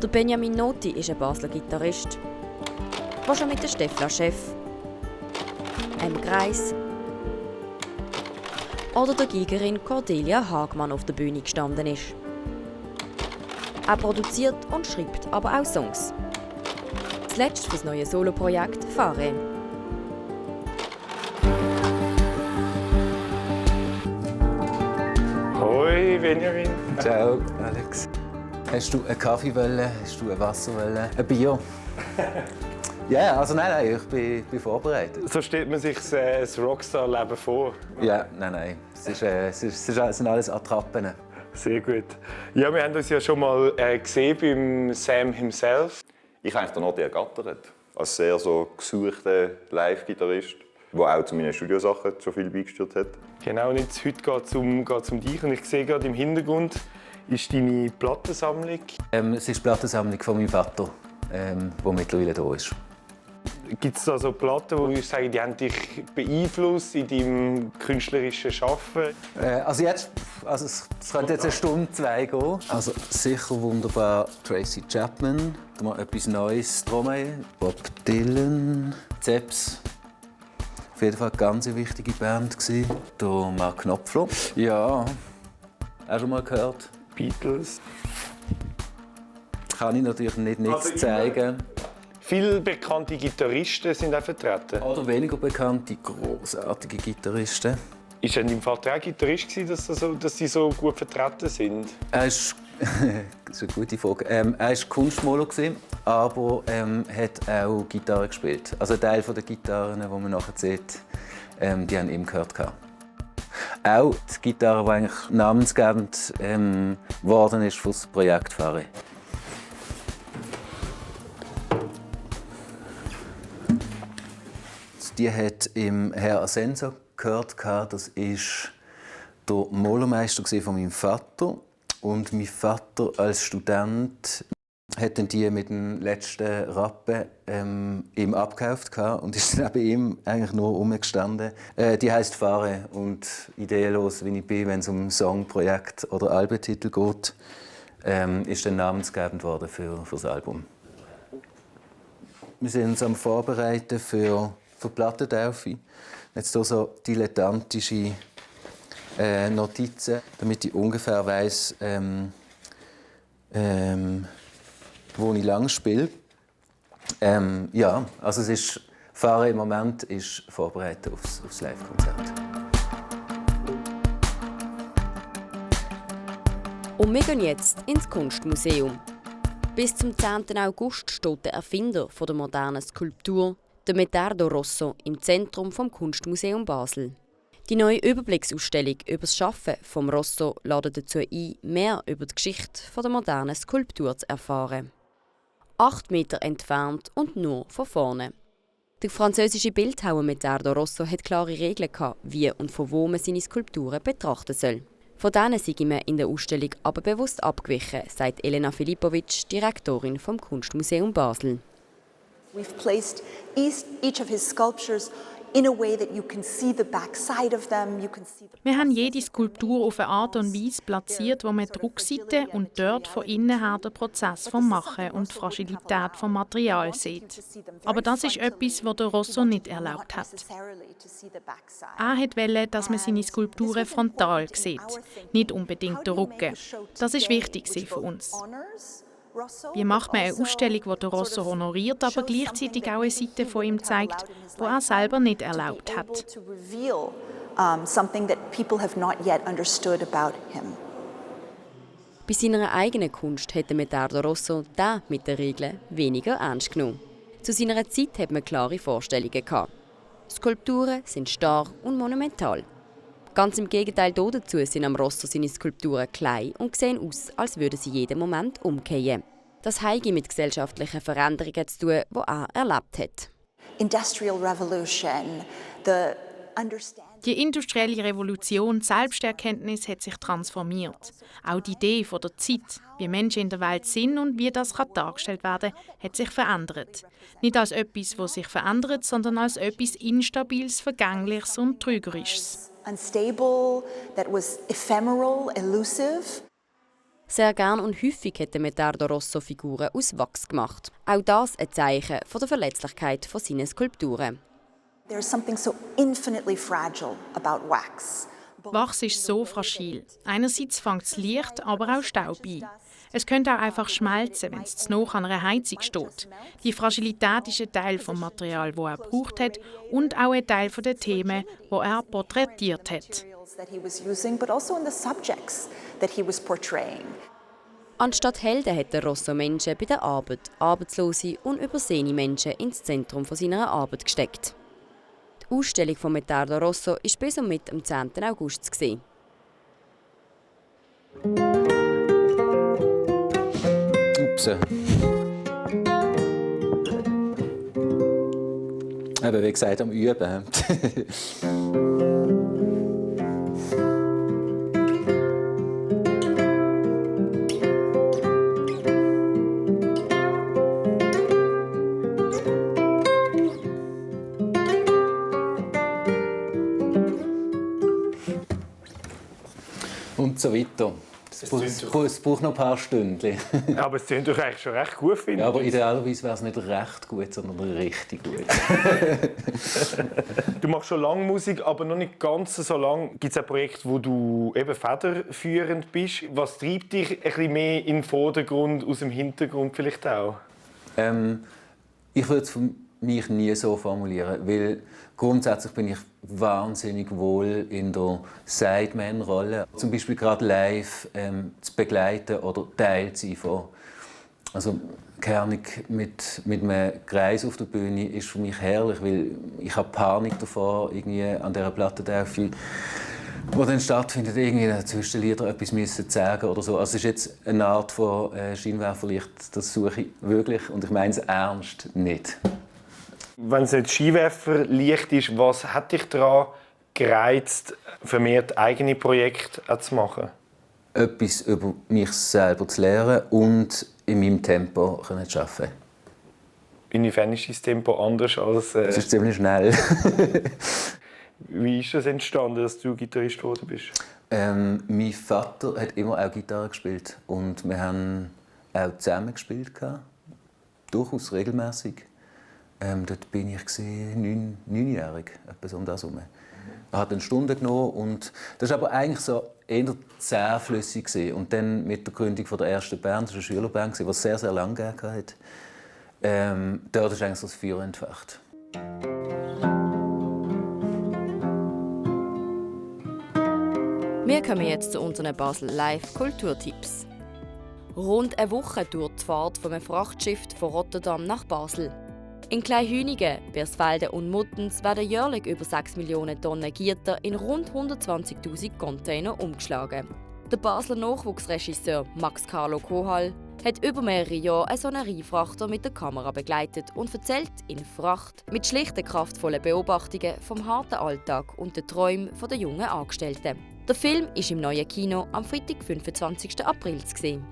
Der Benjamin Noti ist ein Basler Gitarrist, der schon mit der Stefla Chef, Greis oder der Gigerin Cordelia Hagmann auf der Bühne gestanden ist. Er produziert und schreibt aber auch Songs. Zuletzt für das neue Soloprojekt «Fare». Hoi Benjamin. Ciao Alex. Hast du einen Kaffee wollen? Hast du ein Wasser wollen? Ein Bier? Ja, also nein, ich bin vorbereitet. So stellt man sich das Rockstar-Leben vor. Ja, nein. Es sind alles Attrappen. Sehr gut. Ja, wir haben uns ja schon mal gesehen beim Sam himself. Ich habe den Noti ergattert. Als sehr so gesuchter Live-Gitarrist, der auch zu meinen Studiosachen schon viel beigesteuert hat. Genau, und jetzt, heute geht es um dich. Und ich sehe gerade im Hintergrund ist deine Plattensammlung. Es ist die Plattensammlung von meinem Vater, die mittlerweile da ist. Gibt es da so Platten, wo du sagst, die haben dich beeinflusst in deinem künstlerischen Schaffen? Es könnte jetzt eine Stunde, 2 gehen. Also sicher wunderbar Tracy Chapman, mal etwas Neues Stromae, Bob Dylan, Zeps. Auf jeden Fall eine ganz wichtige Band gewesen. Der Mark Knopfler. Ja, auch schon mal gehört. Beatles. Kann ich natürlich nichts zeigen. Viele bekannte Gitarristen sind auch vertreten. Oder weniger bekannte, großartige Gitarristen. Ist er in deinem Vater auch Gitarrist gewesen, dass sie so gut vertreten sind? Das ist eine gute Frage. Er war Kunstmaler, aber hat auch Gitarre gespielt. Also ein Teil der Gitarren, die man nachher sieht, die haben ihm gehört. Auch die Gitarre, die eigentlich namensgebend geworden ist für das Projekt «Fare». Die hat im Herr Asenza gehört. Das war der Malermeister von meinem Vater. Und mein Vater als Student hat dann die mit dem letzten Rappen ihm abgekauft und ist dann bei ihm eigentlich nur rumgestanden. Die heisst «Fare» und ideenlos, wie ich bin, wenn es um Songprojekt oder Albentitel geht, ist dann namensgebend worden für das Album. Wir sind uns am Vorbereiten für Plattentaufe. Jetzt hier so dilettantische Notizen, damit ich ungefähr weiss, wo ich lang spiele. Ja, also es ist «Fare» im Moment ist vorbereitet aufs Live-Konzert. Und wir gehen jetzt ins Kunstmuseum. Bis zum 10. August steht der Erfinder der modernen Skulptur, der Medardo Rosso, im Zentrum des Kunstmuseum Basel. Die neue Überblicksausstellung über das Schaffen von Rosso lädt dazu ein, mehr über die Geschichte der modernen Skulptur zu erfahren. 8 Meter entfernt und nur von vorne. Der französische Bildhauer Medardo Rosso hat klare Regeln gehabt, wie und von wo man seine Skulpturen betrachten soll. Von denen sei man in der Ausstellung aber bewusst abgewichen, sagt Elena Filipovic, Direktorin vom Kunstmuseum Basel. We've placed each of his sculptures in a way that you can see the backside of them. Wir haben jede Skulptur auf eine Art und Weise platziert, wo man die Rückseite und dort von innen her den Prozess vom Machen und die Fragilität vom Material sieht. Aber das ist etwas, was der Rosso nicht erlaubt hat. Er wollte, dass man seine Skulpturen frontal sieht, nicht unbedingt den Rücken. Das ist wichtig für uns. Wie macht man eine Ausstellung, die der Rosso honoriert, aber gleichzeitig auch eine Seite von ihm zeigt, die er selber nicht erlaubt hat? Bei seiner eigenen Kunst hätte Medardo Rosso das mit den Regeln weniger ernst genommen. Zu seiner Zeit hat man klare Vorstellungen gehabt. Skulpturen sind starr und monumental. Ganz im Gegenteil dazu sind am Rosso seine Skulpturen klein und sehen aus, als würden sie jeden Moment umkehren. Das hat mit gesellschaftlichen Veränderungen zu tun, die er erlebt hat. Die industrielle Revolution, die Selbsterkenntnis hat sich transformiert. Auch die Idee von der Zeit, wie Menschen in der Welt sind und wie das dargestellt werden kann, hat sich verändert. Nicht als etwas, das sich verändert, sondern als etwas Instabiles, Vergängliches und Trügerisches. Unstable, that was ephemeral, elusive. Sehr gern und häufig hat Medardo Rosso Figuren aus Wachs gemacht. Auch das ein Zeichen von der Verletzlichkeit seiner Skulpturen. There's something so infinitely fragile about wax. Wachs ist so fragil. Einerseits fängt es Licht, aber auch Staub ein. Es könnte auch einfach schmelzen, wenn es zu nah an einer Heizung steht. Die Fragilität ist ein Teil des Materials, das er gebraucht hat, und auch ein Teil der Themen, die er porträtiert hat. Anstatt Helden hat der Rosso Menschen bei der Arbeit, arbeitslose und übersehene Menschen ins Zentrum seiner Arbeit gesteckt. Die Ausstellung von Medardo Rosso ist bis und mit am 10. August zu sehen. Ups. Eben, wie gesagt, am Üben. Und so weiter. Es braucht noch ein paar Stunden. Aber es klingt doch eigentlich schon recht gut, finde ich. Ja, aber idealerweise wäre es nicht recht gut, sondern richtig gut. Du machst schon lange Musik, aber noch nicht ganz so lange. Gibt es ein Projekt, wo du eben federführend bist? Was treibt dich ein bisschen mehr in den Vordergrund, aus dem Hintergrund vielleicht auch? Ich würde es für mich nie so formulieren, weil grundsätzlich bin ich wahnsinnig wohl in der Sideman-Rolle. Zum Beispiel gerade live zu begleiten oder Teil zu sein von. Also keine Ahnung, mit einem Kreis auf der Bühne ist für mich herrlich, weil ich habe Panik davor, irgendwie an dieser Plattentaufe, die dann stattfindet, irgendwie zwischen den Liedern etwas zu sagen oder so. Also es ist jetzt eine Art von Scheinwerferlicht, das suche ich wirklich und ich meine es ernst nicht. Wenn es nicht Skiwerferlicht ist, was hat dich daran gereizt, vermehrt eigene Projekte zu machen? Etwas über mich selber zu lernen und in meinem Tempo zu arbeiten. Inwiefern ist dein Tempo anders als... Es ist ziemlich schnell. Wie ist das entstanden, dass du Gitarrist geworden bist? Mein Vater hat immer auch Gitarre gespielt und wir haben auch zusammen gespielt, durchaus regelmäßig. Dort bin ich 9-jährig, etwas um das herum. Er hat eine Stunde genommen und das war aber eigentlich so eher zähflüssig. Und dann mit der Gründung der ersten Band, das war eine Schülerband, die es sehr, sehr lange gegeben hat, dort ist eigentlich so das Feuer entfacht. Wir kommen jetzt zu unseren Basel Live Kulturtipps. Rund eine Woche dauert die Fahrt von einem Frachtschiff von Rotterdam nach Basel. In Kleinhünigen, Bersfelden und Muttens werden jährlich über 6 Millionen Tonnen Gitter in rund 120'000 Container umgeschlagen. Der Basler Nachwuchsregisseur Max Carlo Kohal hat über mehrere Jahre einen solchen Rheinfrachter mit der Kamera begleitet und erzählt in Fracht mit schlichten, kraftvollen Beobachtungen vom harten Alltag und den Träumen der jungen Angestellten. Der Film ist im neuen Kino am Freitag, 25. April zu sehen.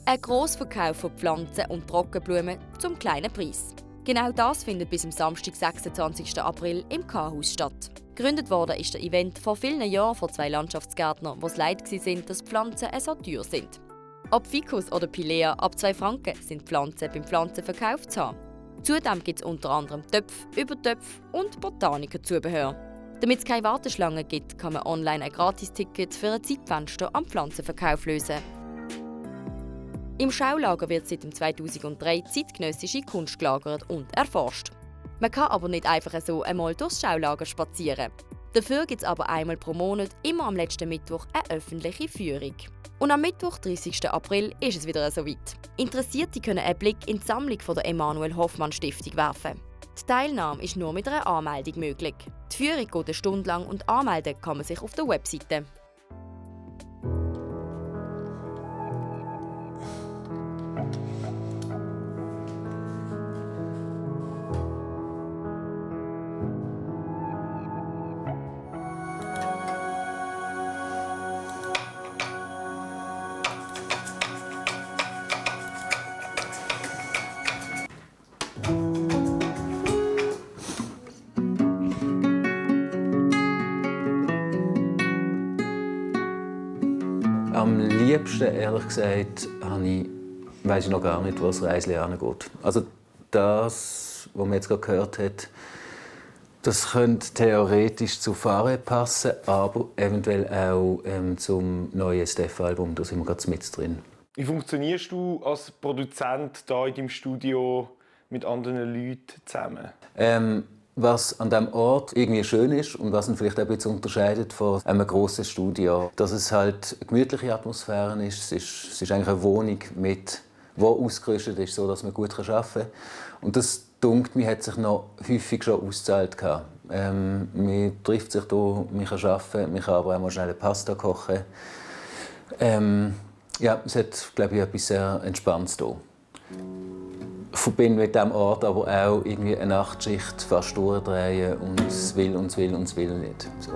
Ein Grossverkauf von Pflanzen und Trockenblumen zum kleinen Preis. Genau das findet bis am Samstag, 26. April im K-Haus statt. Gegründet wurde ist der Event vor vielen Jahren von 2 Landschaftsgärtnern, die es leid waren, dass die Pflanzen so teuer sind. Ob Ficus oder Pilea, ab 2 Franken sind Pflanzen beim Pflanzenverkauf zu haben. Zudem gibt es unter anderem Töpfe, Übertöpfe und Botanikerzubehör. Damit es keine Warteschlange gibt, kann man online ein Gratisticket für ein Zeitfenster am Pflanzenverkauf lösen. Im Schaulager wird seit 2003 zeitgenössische Kunst gelagert und erforscht. Man kann aber nicht einfach so einmal durchs Schaulager spazieren. Dafür gibt es aber einmal pro Monat, immer am letzten Mittwoch, eine öffentliche Führung. Und am Mittwoch, 30. April, ist es wieder soweit. Interessierte können einen Blick in die Sammlung von der Emanuel Hoffmann Stiftung werfen. Die Teilnahme ist nur mit einer Anmeldung möglich. Die Führung geht eine Stunde lang und anmelden kann man sich auf der Webseite. Am liebsten, ehrlich gesagt, weiss ich noch gar nicht, wo das Reisli hingeht. Also das, was man jetzt gerade gehört hat, das könnte theoretisch zu Fahre passen, aber eventuell auch zum neuen Steph-Album. Da sind wir gerade mit drin. Wie funktionierst du als Produzent hier in deinem Studio mit anderen Leuten zusammen? Was an diesem Ort irgendwie schön ist und was ihn vielleicht ein bisschen unterscheidet von einem grossen Studio, dass es halt eine gemütliche Atmosphäre ist. Es ist eigentlich eine Wohnung, die ausgerüstet ist, so dass man gut arbeiten kann. Und das, dunkt mir, hat sich noch häufig schon ausgezahlt. Man trifft sich hier, man kann arbeiten, man kann aber auch mal schnell eine Pasta kochen. Ja, es hat, glaube ich, etwas sehr Entspanntes hier. Ich verbinde mit diesem Ort aber auch irgendwie eine Nachtschicht fast durchdrehen und es will und es will und es will nicht. So,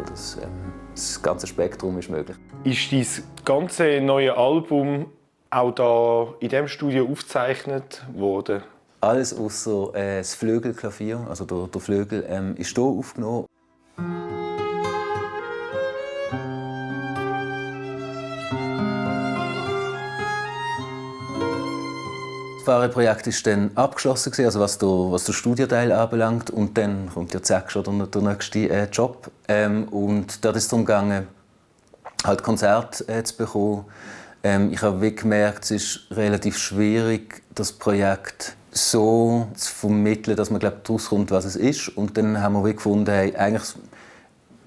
das ganze Spektrum ist möglich. Ist dein ganze neue Album auch da in diesem Studio aufgezeichnet worden? Alles außer das Flügelklavier, also der Flügel, ist hier aufgenommen. Das Fahre-Projekt ist dann abgeschlossen, also was den Studioteil anbelangt. Und dann kommt ja zack schon der nächste Job. Und dort ist es darum gegangen, halt Konzerte zu bekommen. Ich habe gemerkt, es ist relativ schwierig, das Projekt so zu vermitteln, dass man daraus kommt, was es ist. Und dann haben wir gefunden, hey, eigentlich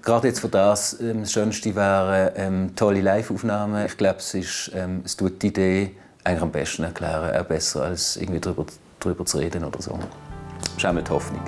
gerade jetzt für das Schönste wären tolle Live-Aufnahmen. Ich glaube, es tut die Idee eigentlich am besten erklären, auch besser als irgendwie darüber zu reden oder so. Das ist auch die Hoffnung.